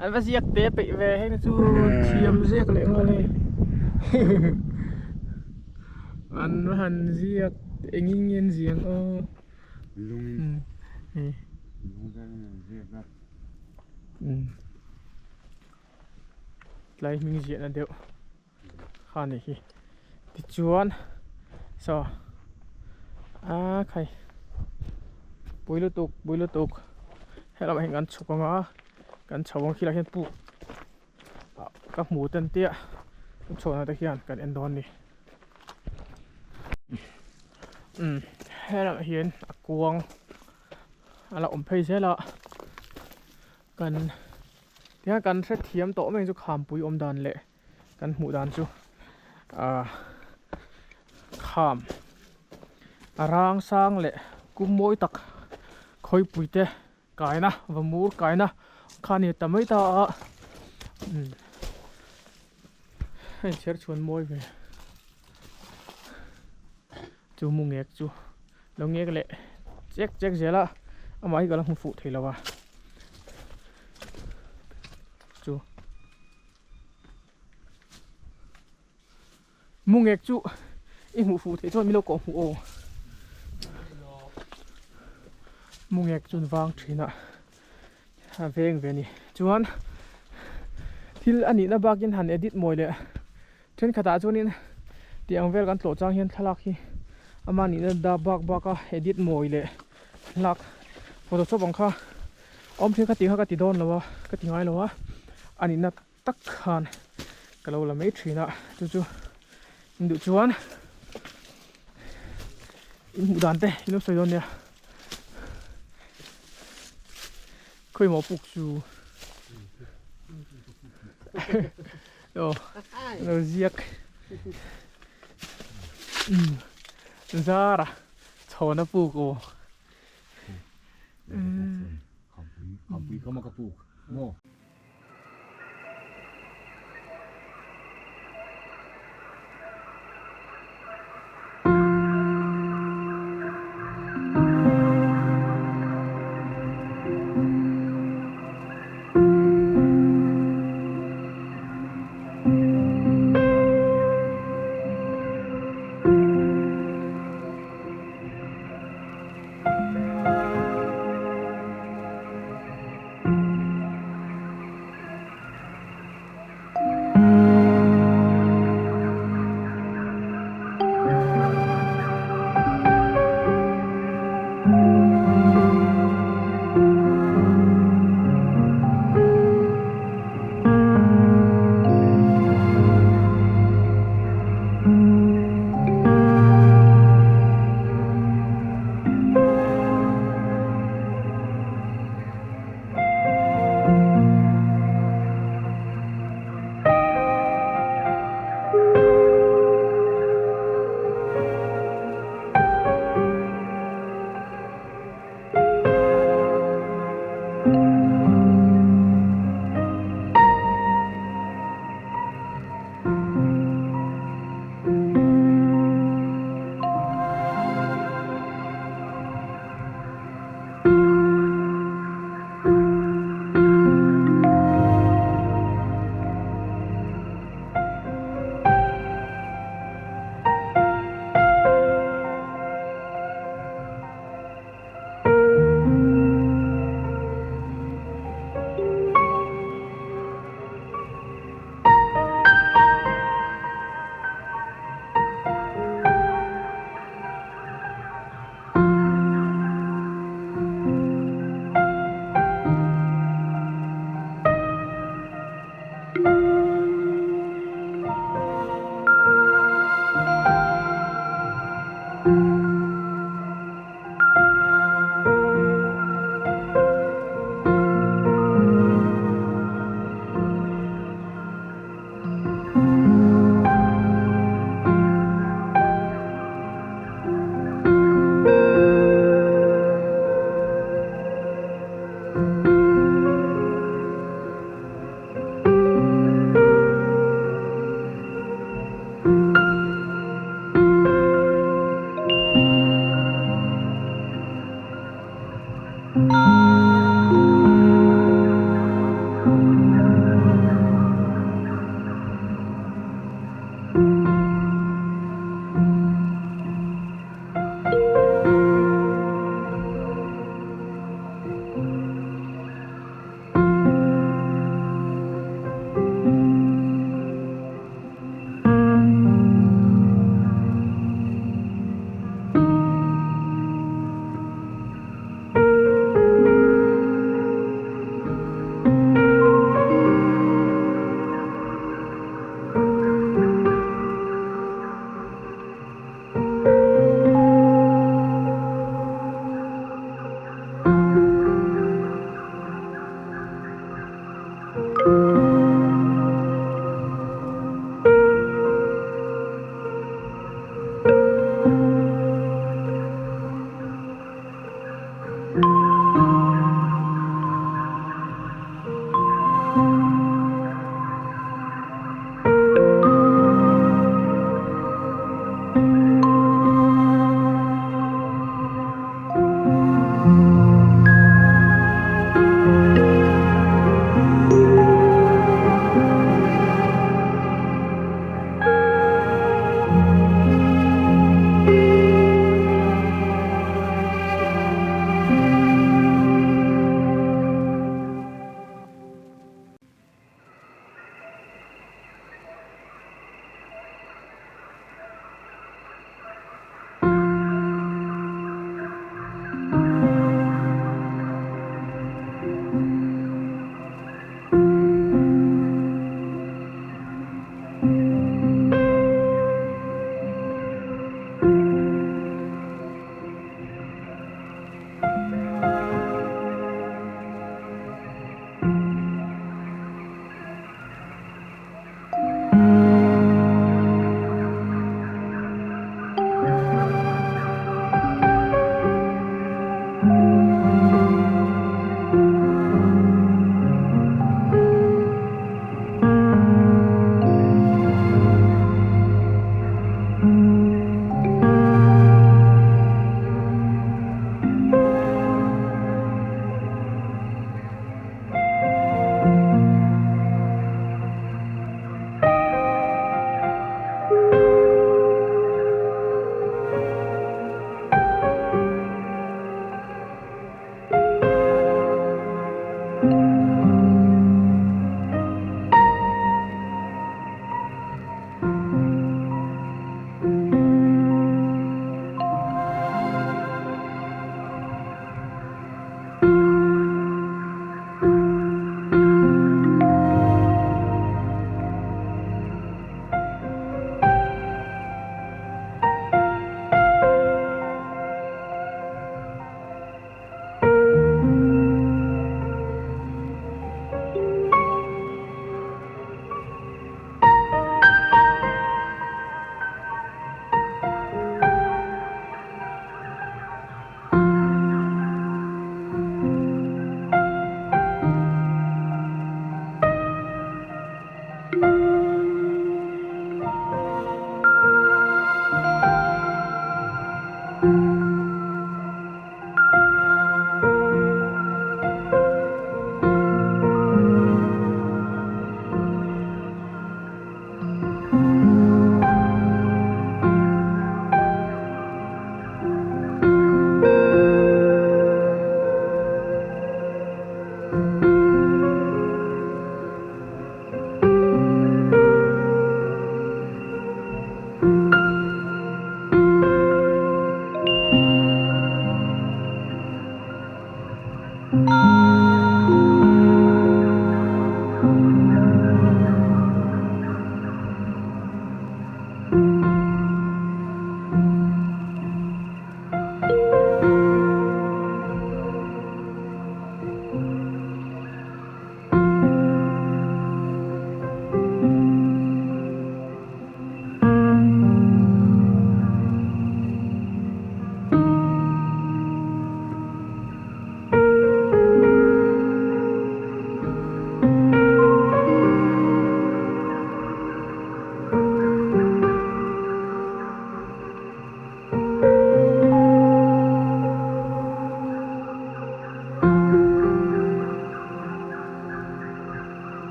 an va ziak te peih ve heng te chu thiam ziak leh nghal hei an va han ziak engin nge an ziah ang aw. Lung hei lung vel in an ziak a. Um tlai hming ziahna deuh kha a nih hi tichuan saw a khai pui lutuk pui lutuk helamah hian kan chhuk ang a kan chho ang khilaiah hian puk ah ka hmu ten tia chhuahna te hian kan en dawn a ni. Umm helamah hian a kuang a la awm phei zel a kan tihian kan hrethiam tawh mai chu khampui awm dan leh kan hmuh dan chu ah kham a rang sang leh kum mawi tak khawipui te kaina va mur kaina kha a ni ta mai ta a umm hei chher chhuan mawi ve chu mu ngek chu lo ngek leh chek chek zel a amah hi ka la hmu fuh thei lo a chu Mu ngek chu i hmuh fuh theih chuan min lo kawh hmuh aw. Mu ngek chu an vang thin a, a veng ve a ni. Chuan thil a nihna bakin han edit mawi leh thenkhatah chuanin tih ang vel kan tlawh chang hian thlalak hi ama nihna da bak baka edit mawi leh lak photoshop ang kha awm thin kha tih kha ka ti dawn lo a, ka ti ngai lo a, a nihna tak khan ka lo la mai thin a chu chu in duh chuan in hmuh dan te in lo sawi dawn nia khawimaw puk chu aw lo ziak um zara chhawna puk aw Khampui kama ka puk maw.